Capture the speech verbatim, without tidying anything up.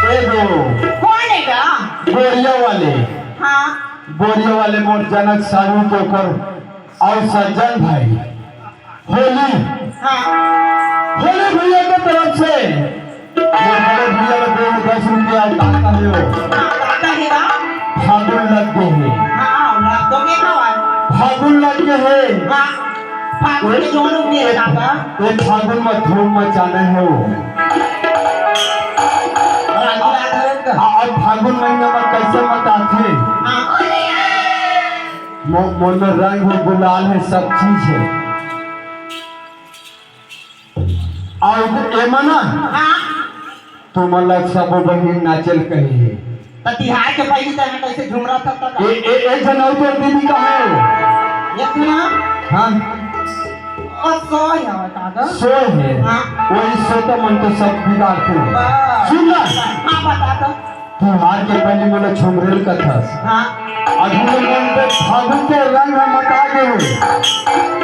ए दो। कौन है गा? बोरिया वाले। हाँ। बोरिया वाले मोर जनक साहू के ओकर अउ सज्जन भाई। होली। हाँ। होली भैया के तरफ से मोर बड़े भैया ला दे दस रुपया दाता हे वो। हाँ, दाता हे गा। फागुन लग गे हे। हाँ, लग तो गे हवय। फागुन लग गे हे। हाँ, फागुन के जोन उठे हे दाता। ये फागुन में धूम मचाना हे वो। राजू राघव का। आ, अब फागुन महीना में कैसे मचाथे? हाँ। मो-, मोर में रंग हे, गुलाल हे, सब चीज हे। अउ एमा ना, हाँ। तुमन ला सबो बहिन नाचे ल कहे हे। त तिहार के पहिली त यहाँ कैसे झुमरा था तब? ए, ए, एक झन अउ तोर दीदी कहाँ हे? ये तू ना? हाँ। ओ, सोय हवय का गा? सोय हे। हाँ। वही सो त मन तो सब बिगाड़थे। बस। सुन ना। हाँ, बता तो। तिहार के पहिली मोला झुमरे ल कथस। हाँ। अभी तो मन पे फागुन के रंग ह मता गे हे।